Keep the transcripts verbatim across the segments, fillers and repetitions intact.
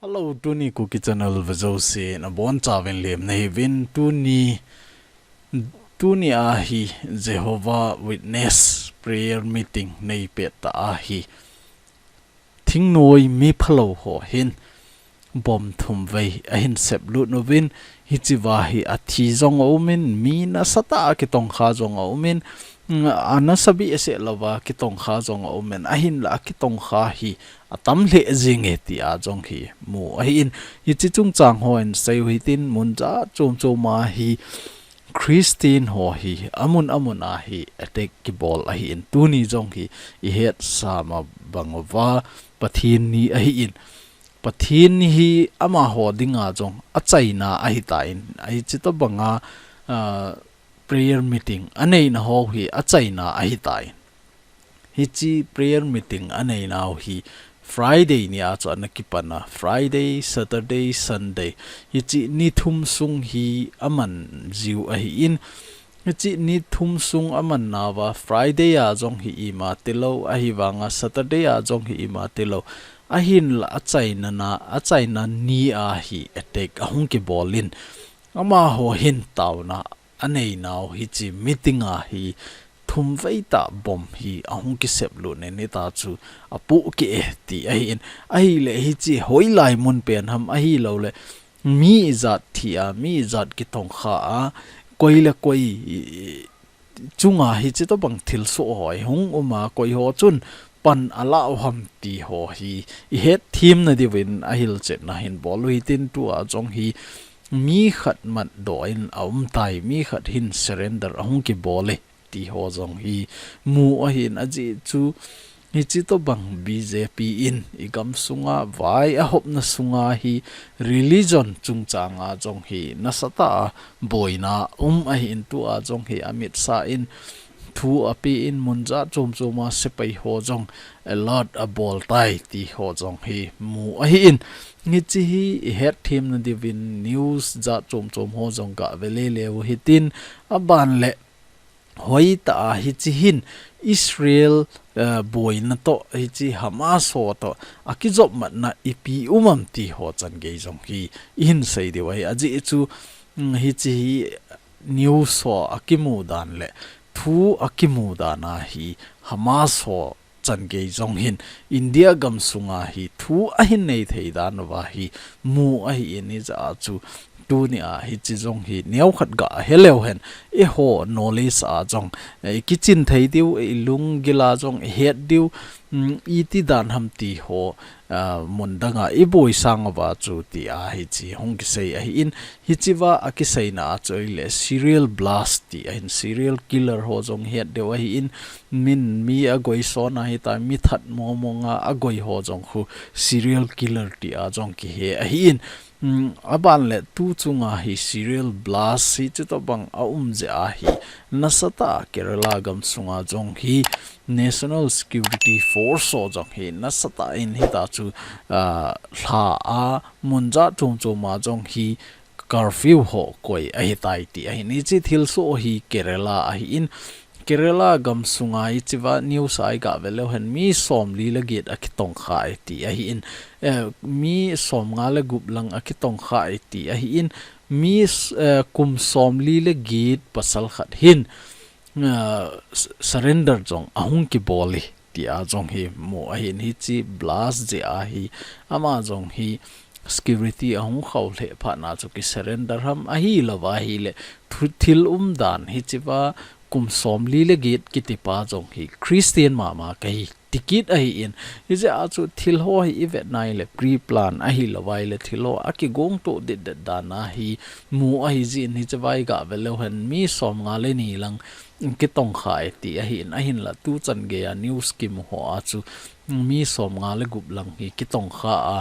Hello, tuni Kuki Channel vejouse nabonchauvin lemna hiuvin. Tuni, tuni ahi Jehovah Witness prayer meeting neipet ta ahi. Thingnoi miphalou ho hin bomb thumvei ahin seplut uvin, hichea hi athi jong aumin, mi nasatah a kitongkha jong aumin, mm, anasabeh seh louva kitongkha jong aumin, ahinla akitongkha hi atam lheh jenge tia jong hi mu ahin, hiche chungchang ho hin seiu hitin, mun jat chom chom a hi Christian ho hi amun amun a hi attack kibol ahin, tuni jong hi ihetsa ma bang uva Pathen ni ahin, Pathen ni hi amaho dinga jong achaina ahitan, hiche tobanga, ah, prayer meeting aneina ho hi achaina ahitan. Hiche prayer meeting aneinau hi Friday nia chu ana kipan a, Friday, Saturday, Sunday. Hiche ni thum sung hi aman jiu ahin, hiche ni thum sung amannauva Friday a jong hi ima tilou, ahivanga Saturday a jong hi ima tilou. Ahinla achaina na, achaina ni a hi attack ahung kibolin, amaho hin taona aneinau hiche meeting a hi thumvei tah bomb hi ahung kiseplut in, hita chu apohkeh e ti ahin, ahile hiche hoilai mun pen ham ahilouleh mi ijat thi a, mi ijat kitongkha a, koi le koi chunga hiche tobang thilsoh ho hi hung um a, koi ho chun pan alah u ham ti ho hi ihetthem nadiuvin ahilchetna hin bol u hitin, tua jong hi mi khat matdoh in aumtai, mi khat hin surrender ahung kibol e ti ho jong hi mu ahin, ajeh chu hiche tobang B J P in igam sunga, vai ahopna sunga hi religion chungchanga jong hi nasatah a boina um ahin, tua jong hi amitsah in thu apen, mun jat chom chom a sepai ho jong alert abol tai ti ho jong hi mu ahin, hiche hi ihetthem nadiuvin news jat chom chom ho jong gave lele u hitin, aban le hoitah a hiche hin Israel, eh, boina toh, hiche Hamas ho toh akijopmatna ipi um am ti ho changei jong hi ihin sei diu ahi. Ajeh chu, mm, hiche hi news ho akimu dan le thu akimu dan a hi Hamas ho changei jong hin India gam sunga hi thu ahin nei thei dan uva hi mu ahin, hijeh a chu tuni a hiche jong hi neokhat gah heleu hen, eiho knowledge a jong, eh, ikichin thei diu, ilunggil a jong ihet diu, mm, iti dan ham ti ho, ah, mun danga iboi sang uva chu tia hiche hung kisei ahin, hichea akiseina a chu ahile serial blast ti ahin, serial killer ho jong het diu ahin, min mi agoi son a hitai, mi that mong mong a agoi ho jong khu serial killer tia jong kihe ahin, mm, aban le tu chunga hi serial blast hiche tobang aum jeh a hi nasatah a Kerala gam sunga jong hi National Security Force ho jong hi nasatah in hita chu, ah, lha a, mun jat chom chom a jong hi curfew ho koi ahitai ti ahin, hiche thilsoh hi Kerala ahin, Kerala gam sunga hichea news a igave leu hen mi somli le get akitongkha e ti ahin, eh, mi somnga le gup lang akitongkha e ti ahin, mi s-, eh, kum somli le get pasal khat hin, ah, s-, surrender jong ahung kibol e tia jong hi mu ahin, hiche blast jeh a hi ama jong hi security ahung khau lheh phat na chu kisurrender ham ahilouva ahile thu-, thil umdan hichea kum somli le get kitipa jong hi Christian mama kahi ti kit ahin, hijeh a chu thil ho hi ivet na ahile pre-plan ahilouva ahile thil ho akigong toh det det dan a hi mu ahi jeh in, hichea igave leu hen mi somnga le ni lang kitongkha e ti ahin, ahinla tu changei a news kimu ho a chu mi somnga le gup lang hi kitongkha a,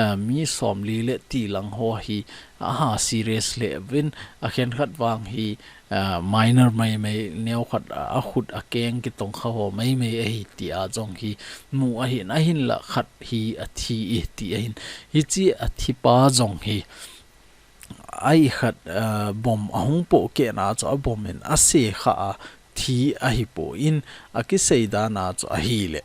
ah, mi somli le ti lang ho hi aha serious lheh uvin, akhenkhat vang hi, ah, minor maimai, neokhat a, akhut akeng kitongkha ho maimai ahi tia jong hi mu ahin, ahinla khat hi athi e ti ahin, hiche athipa jong hi ai khat, ah, bomb ahung pohkeh na chu a bomb in ase kha a, thi ahipon, akisei dan a chu ahile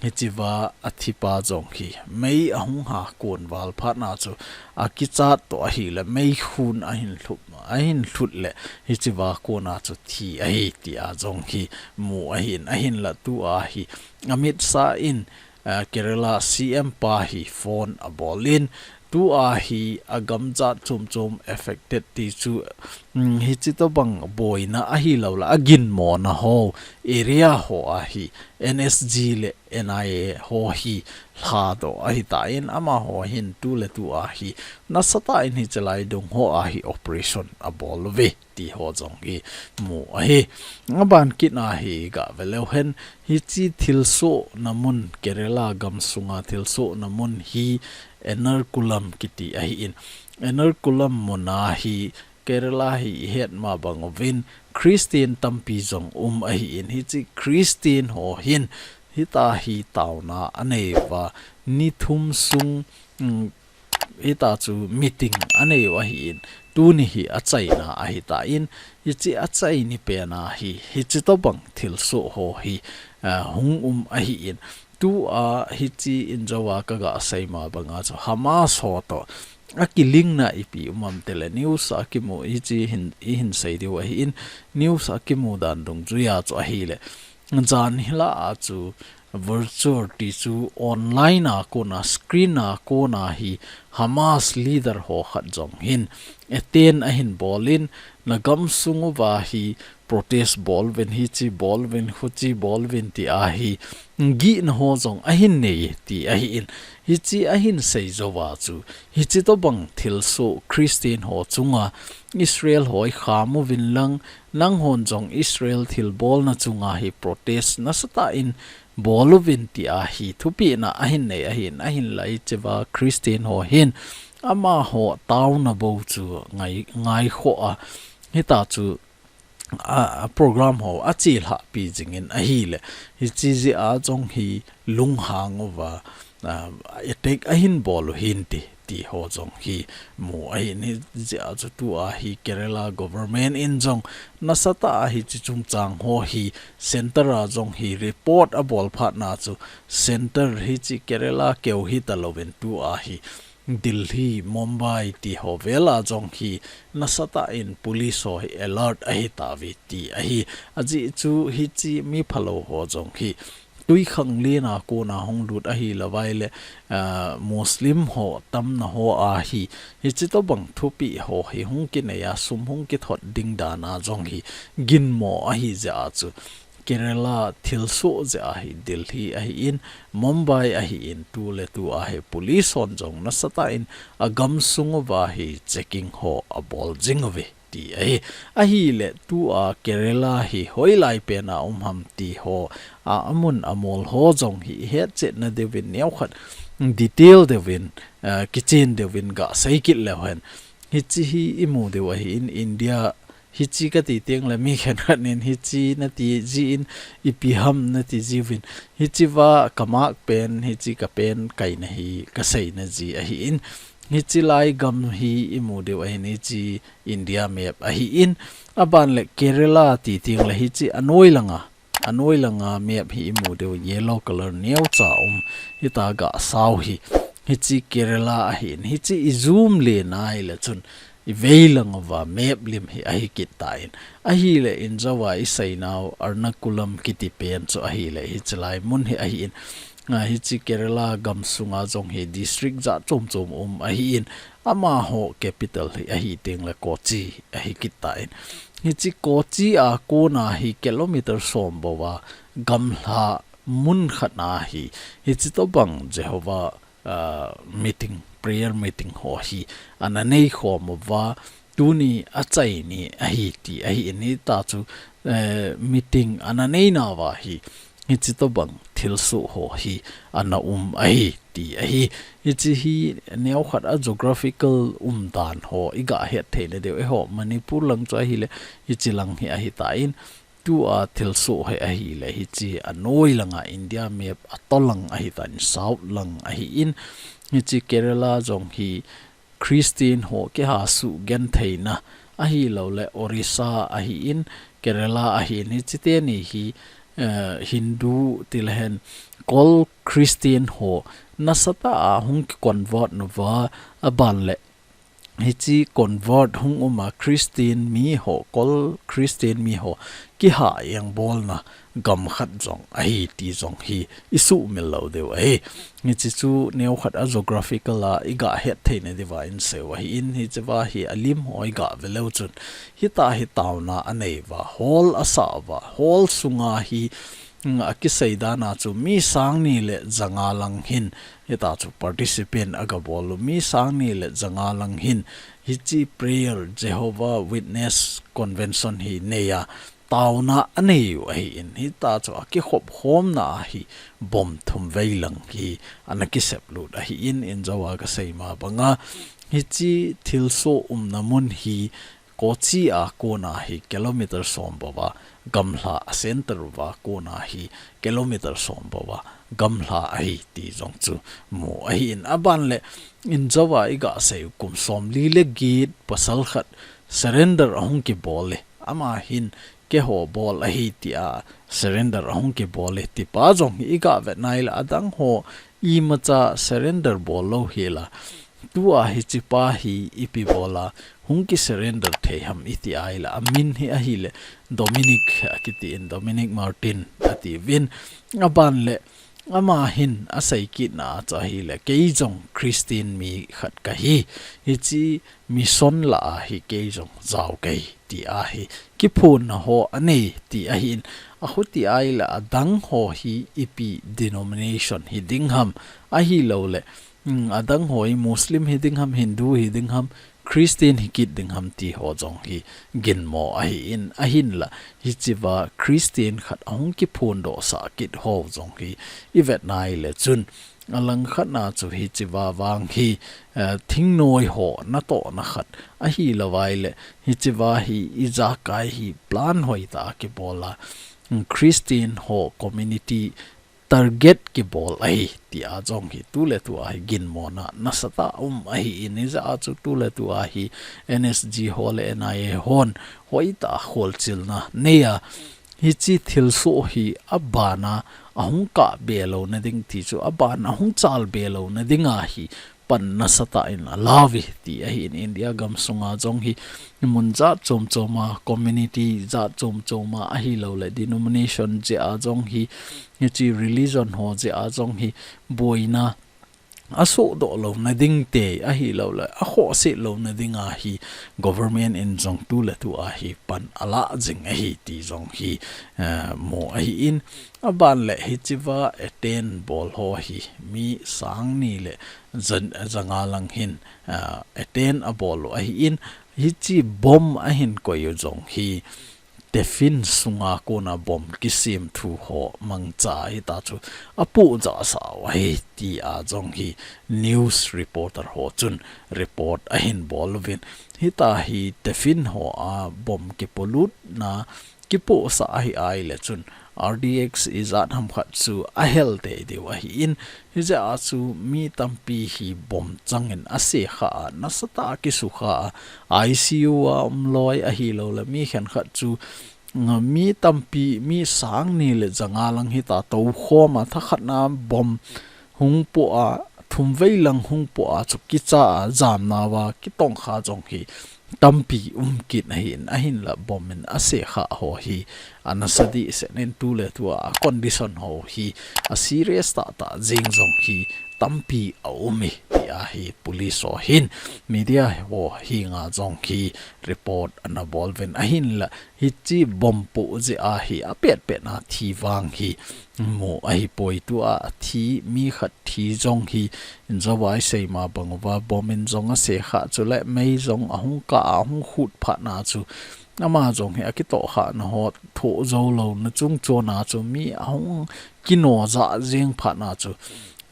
hichiva athipa jong hi mei ahung ha kon val phat na chu akichat to ahile mei khun ahin lhut, ahin lhut le hichiva kona chu thi ahi tia jong hi mu ahin, ahinla tua hi Amit Shah in, ah, Kerala C M pa hi phone abol in, tua hi agam jat chom chom affected ti chu, mm, hichi tobang boina ahilou le, aginmona ho, area ho a hi N S G le N I A ho hi lha to ahitan, amaho hin tu le tua hi nasatah in hichi lai dung ho a hi operation abol uve ti ho jong hi mu ahi. Aban kit a hi gave leu hen, hichi thilsohna mun, Kerala gamsunga thilsohna mun hi Ernakulam kiti ahin. Ernakulam mun a hi Kerala hi ihet ma bang uvin Christian tampi jong um ahin, hichi Christian ho hin hita hi taona anei uva, ni thum sung, mm, hita chu meeting anei u ahin, tuni hi achaina ahitan, hichi achai ni pen a hi, hichi tobang thilsoh ho hi, ah, hung um ahin, tua hichi in jouva kaga sei ma banga chu Hamas ho to akilinna ipi um am tile news a kimu hichi hin, ihin sei diu ahin, news a kimu dan dungjuia chu ahile, jan hilai a chu virtual ti chu online a kona, screen a kona hi Hamas leader ho khat jong hin attend ahin bol in, na gamsung uva hi protest bol uvin, hichi bol uvin, huchi bol uvin ti a hi gihna ho jong ahin nei ti ahin, hichi ahin sei jouva chu, hichi tobang thilsoh Christian ho chunga Israel hoi kham uvin lang, nanghon jong Israel thilbolna chunga hi protest nasatah in bol uvin ti a hi thupina ahin nei ahin, ahinla hichiva Christian ho hin amaho taona bou chu ngai, ngaikhoh a, hita chu a, a program ho achelhahpi jingin ahile, hichi jeh a jong hi lunghang uva, a, attack ahin bol u hinte ti ho jong hi mu ahin, hijeh a chu tua hi Kerala government in jong nasatah a hichi chungchang ho hi center a jong hi report abol phat na chu center hichi Kerala keu hita louvin tua hi Delhi, Mumbai ti ho vel a jong hi nasatah in police ho hi alert ahitauve ti ahi. Ajeh chu hichi mi phalou ho jong hi twikhanglen a kona hung lut ahilouvai le, ah, Muslim ho tamna ho a hi, hichi tobang thupeh ho hi hung kinei a, sum hung kithot ding dan a jong hi ginmo ahi jeh a chu Kerala thilsoh jeh a hi Delhi ahin, Mumbai ahin, tu le tua hi police hon jong nasatah in agamsung uva hi checking ho abol jing uve ti ahi. Ahile tua Kerala hi hoilai pen a um ham ti ho, a, amun amol ho jong hi ihetchetna diuvin neokhat detail diuvin, a, kichen diuvin gasei kit leu hen. Hichi hi imu diu ahin, India hichi kati teng le mi khenkhat nin hichi nati jin, ipi ham nati jiuvin, hichiva ka mark pen, hichi ka pen kaina hi kaseina ji ahin, hichi lai gam hi imu diu ahin, hichi India map ahin, aban le Kerala ti teng le hichi anoi langa, anoi langa map hi imu diu, yellow color neocha um, hita gasao hi, hichi Kerala ahin, hichi i zoom le nai le chun, i vei lang uva map lim hi ahi kit tan. Ahile in jouva i seinau Ernakulam kiti pen chu ahile hichi lai mun hi ahin. Nga hichi Kerala gamsunga jong hi district jat chom chom um ahin. Amaho capital hi ahi teng le Kochi ahi kit tan. Hichi Kochi a kona hi kilometer som bou a gamla mun khat na hi. Hichi tobang Jehovah ah, meeting, prayer meeting ho hi ana nei khom uva, tuni achai ni ahi ti ahin, hita chu, eh, meeting ana nei nauva hi, hichi tobang thilsoh ho hi ana um ahi ti ahi. Hichi hi neokhat a geographical umdan ho i gahet theina diu, eiho Manipur lang chu ahile, hichi lang hi ahitan, tua thilsoh hi ahile, hichi anoi langa India map atolang ahitan, south lang ahin, hichi Kerala jong hi Christian ho kiha sugentheina ahilou le Orissa ahin, Kerala ahin, hichi teni hi eh, Hindu tilehen Kol Christian ho nasatah a hung ki convert uva, aban le hiche convert hung uma Christian mi ho, Kol Christian mi ho kihah jeng bolna gam khat jong ahi ti jong hi i sumil lou diu ahi. Hiche chu neokhat a geographical a i ga het theina diuva in seiu ahin, hichea hi alim ho i ga ve leu chun, hitia hi taona anei uva, hol asah uva, hol sunga hi, mm, akisei dan a chu mi sang ni le ja nga lang hin, hitia chu participant aga bol u, mi sang ni le ja nga lang hin, hiche prayer, Jehovah Witness Convention hi nei a, taona anei u ahin, hitia chu akikhop khomna a hi bomb thum vei lang hi ana kisep lut ahin, injo a ka sei ma banga, hiche thilsoh umna mun hi Kochi a kona hi kilometer som bou va, gamla a center uva kona hi kilometer som bou va, gamla ahi ti jong chu mu ahin, aban le injo a i ga sei u kum som li le get pasal khat surrender ahung kibol e, ama hin keiho bol ahi tia surrender ahung kibol e, tipa jong hi i ga vet nai le adang ho imacha surrender bol lou hi la, tua hichepa hi ipi bol a hung ki surrender thei ham i ti ai le, amin hi ahile Dominic akiti in, Dominic Martin atiuvin, aban le ama hin asei kitna a chu ahile, kei jong Christian mi khat kahi, hiche mission lah a hi kei jong jao kahi tia hi kiphonna ho anei ti ahin, akhuti ai le adang ho hi ipi denomination hi ding ham, ahilou le, mm, adang ho hi Muslim hi ding ham, Hindu hi ding ham, Christian hi kit ding ham ti ho jong hi ginmo ahin, ahinla hichea Christian khat ahung kiphondoh sah kit ho jong hi i vet nai le chun, alang khat na chu hichea vang hi, eh, thingnoi ho natohna khat ahilou vai le, hichea hi ijakai hi plan hoitah a kibol a, mm, Christian ho community target kibol ahi tia jong hi tu le tu a hi ginmona nasatah um ahin, hijeh a chu tu le tu a hi N S G ho le N I A hon hoitah a kholchilna nei a, hiche thilsoh hi abana ahung kah be louna ding ti chu, abana ahung chal be louna ding a hi pan nasatah in alau ve ti ahin, India gam sunga jong hi mun jat chom chom a, community jat chom chom a, ahilou le denomination jeh a jong hi, hiche religion ho jeh a jong hi boina asohdoh louna ding te, ahilou le akhohse louna ding a hi government in jong tu le tu a hi pan alah jing ahi ti jong hi, eh, mu ahin, aban le hichea attend bol ho hi mi sang ni le jan-, ja nga lang hin, ah, attend abol u ahin, hiche bomb ahin koi u jong hi tiffin sunga kona bomb kisem thu ho mangcha hita chu apohjah sah u ahi tia jong hi news reporter ho chun report ahin bol uvin, hita hi tiffin ho a bomb kipolutna kipohsah ahi ai le chun R D X ijat ham khat chu ahel tei diu ahin, hijeh a chu mi tampi hi bomb chang in ase kha a, nasatah a kisukha a, I C U a um loi ahilou le mi khenkhat chu, nga mi tampi, mi sang ni le ja nga lang hita toukhom a, thakhat na bomb hung poh a, thum vei lang hung poh a chu kicha a, jamna uva kitongkha jong hi tampi um kit ahin, ahinla bomb in ase kha ho hi anasa dehset in tu le tu a condition ho hi a serious tahtah jeng jong hi tampi aum e tia hi police ho hin media ho henga jong hi report ana bol uvin, ahinla hiche bomb poh jeh a hi apet pet na thi vang hi mu ahipoi, tua thi mi khat thi jong hi injo a i sei ma bang uva bomb in jong ase kha, chule mei jong ahung kah a, ahung khut phat na chu ama jong hi akitoh khana ho thoh jou louna chung chon a chu mi ahung kino jah jeng phat na chu,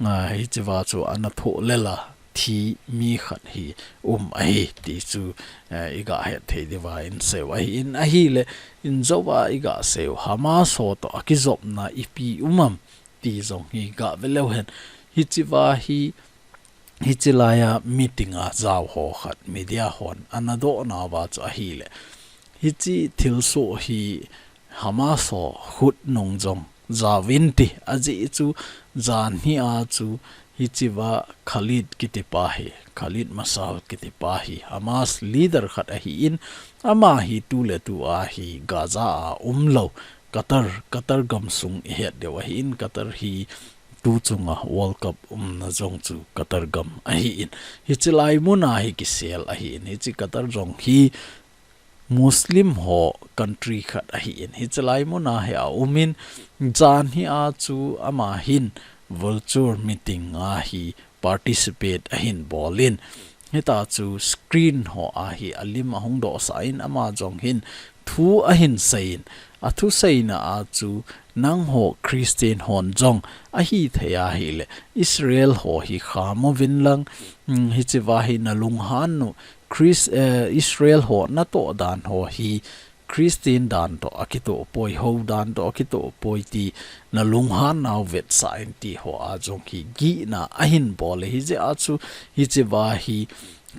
ah, hichea chu ana thoh lel a thi mi khat hi um ahi ti chu, eh, i ga het thei diuva in seiu ahin, ahile injo a i ga seiu Hamas ho toh akijopna ipi um am ti jong hi ga ve leu hen. Hichea hi, hiche laia meeting a jao ho khat media hon ana dohna uva chu ahile, hiche thilsoh hi Hamas ho khut nung jong jaovin ti, ajeh chu janhi a chu hichea Khalid kitipa hi, Khalid Mashal kitipa hi, Hamas leader khat ahin, ama hi tuletu a hi Gaza a umlou, Qatar, Qatar gamsung ihet diu ahin, Qatar hi tuchunga World Cup umna jong chu Qatar gam ahin. Hiche lai muna hi kisel ahin, hiche Qatar jong hi Muslim ho country khat ahin. Hiche lai muna hi aumin, janhi a chu ama hin virtual meeting a hi participate ahin bolin. Hita chu screen ho a hi alim ahung dohsah in ama jong hin thu ahin seiyin. Athuseina a chu nangho Christian hon jong ahithei ahile Israel ho hi kham uvin lang, mm, hichea hi nalunghan u Chris-, eh, Israel ho natoh dan ho hi Christian dan toh akitoh poi, hou dan toh akitoh poi ti nalunghan nau vetsah in ti ho a jong hi gihna ahin bol e. Hijeh a chu hichea hi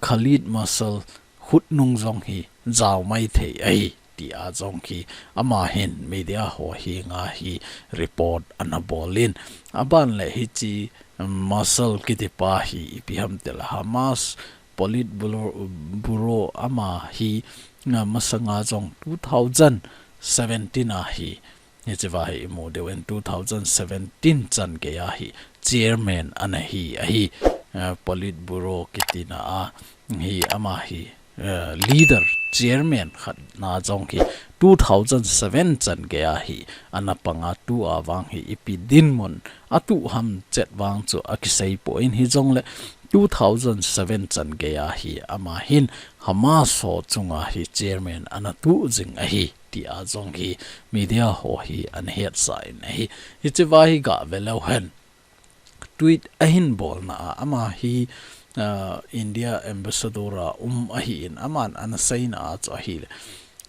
Khalid Mashal khut nung jong hi jao maithei ahi ti a jong hi ama hin media ho henga hi report ana bolin. Aban le hiche Mashal kitipa hi ipi ham tile Hamas Politburo, Buro ama hi, ah, masanga jong two thousand seventeen a hi, hichea hi imu diu in two thousand seventeen chan gei a hi chairman ana hi ahi, ah, Politburo kitina a hi ama hi, eh, leader chairman khat na jong hi two thousand seven chan gei a hi ana panga tua vang hi ipi dinmun atuh ham chet vang chu akisei poi in hijongle two thousand seven chan gei a hi ama hin Hamas ho chunga hi chairman ana tu jing ahi ti a jong hi media ho hi ana hetsah in ahi. Hichea hi gave leu hen. Tweet ahin bolna a, ama hi, ah, India ambassador a um ahin, aman ana seina a chu ahile.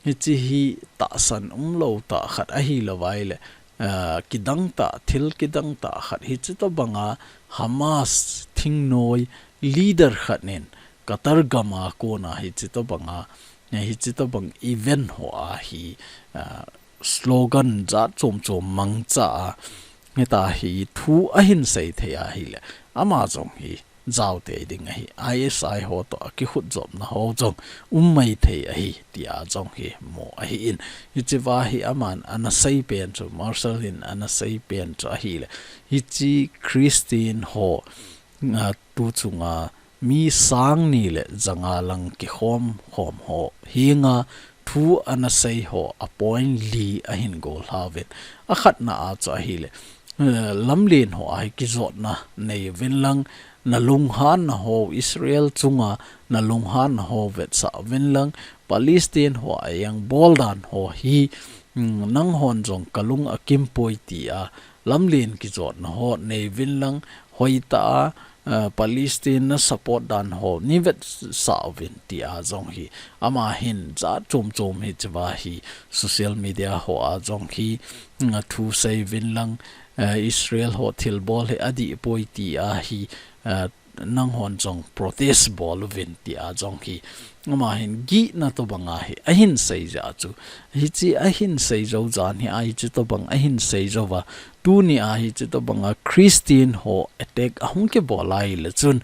Hiche hi tahsan umlou tah khat ahilou vaile, ah, kidang tah, thil kidang tah khat hiche tobanga Hamas thingnoi leader khat nin Qatar gam a kona hiche tobanga, hiche tobang event ho a hi, ah, slogan jat chom chom mangcha a, hita hi thu ahin sei thei ahile, ama jong hi jao tei ding ahi, I S I ho toh akikhut jopna ho jong um maithei ahi, ti a jong hi mu ahin. Hichea hi aman ana sei pen chu, Mashal hin ana sei pen chu ahile, hiche Christian ho, ah, tuchunga mi sang ni le janga lang kikhom khom ho henga thu ana sei ho a point li ahin gollha uvin. Akhatna a chu ahile, eh, lamlen ho a hi kijotna nei uvin lang, nalunghanna ho Israel chunga nalunghanna ho vetsah uvin lang, Palestine ho a jong bol dan ho hi, mm, nanghon jong kalung akim poi ti a, lamlen kijotna ho nei uvin lang, hoitah a, eh, Palestine na support dan ho nei vetsah uvin ti a jong hi. Ama hin jat chom chom hichea hi social media ho a jong hi, mm, thu sei uvin lang, eh, Israel ho thilbol hi adih poi ti a hi, eh, nanghon jong protest bol uvin ti a jong hi. Ama hin gihna tobanga hi ahin sei jeh a chu. Hiche ahin sei jou janhi a hiche tobang ahin sei jou va. Tuni a hiche tobanga Christian ho attack ahung kibol ahile chun,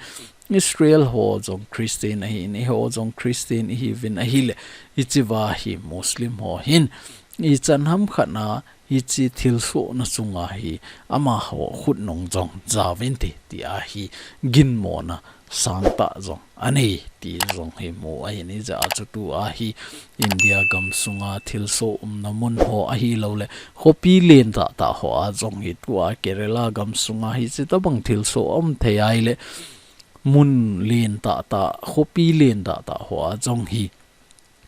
Israel ho jong Christian ahin, eiho jong Christian ihiuvin ahile, hichea hi Muslim ho hin ichan ham khat na hiche thilsohna chunga hi amaho khut nung jong jaovin ti, ti a hi ginmona sangtah jong anei ti jong hi mu ahin, hijeh a chu tua hi India gamsunga thilsoh umna mun ho ahilouleh khopi len tahtah ho a jong hi tua Kerala gamsunga hiche tobang thilsoh aum thei ahile mun len tahtah, khopi len tahtah ho a jong hi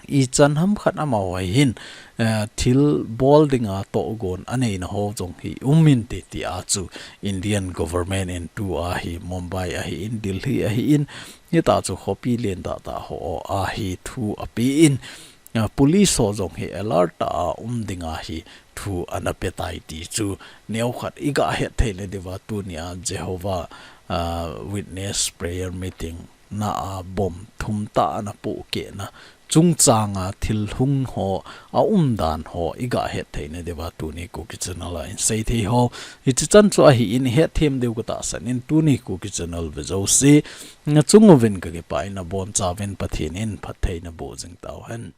ichan ham khat amaho hin, eh, thilbol dinga tohgon aneina ho jong hi um inte ti a chu Indian government in tua hi Mumbai ahin, Delhi ahin, hita chu khopi len tahtah ho a hi thu apen, eh, police ho jong hi alert a um dinga hi thu ana petai ti chu neokhat iga hetthei le diuva tunia Jehovah, ah, Witness prayer meeting na a bomb thum tah ana pohkeh na chungchanga thil hung ho, a umdan ho, i ga het theina diuva tuni Kuki Channel a in sei thei ho. Hichi chan chu ahi in i het them diu ka tahsan in tuni Kuki Channel ve jouse. Na chung uvin ka kipah in a bon chauvin Pathen in phattheina boh jing tau hen.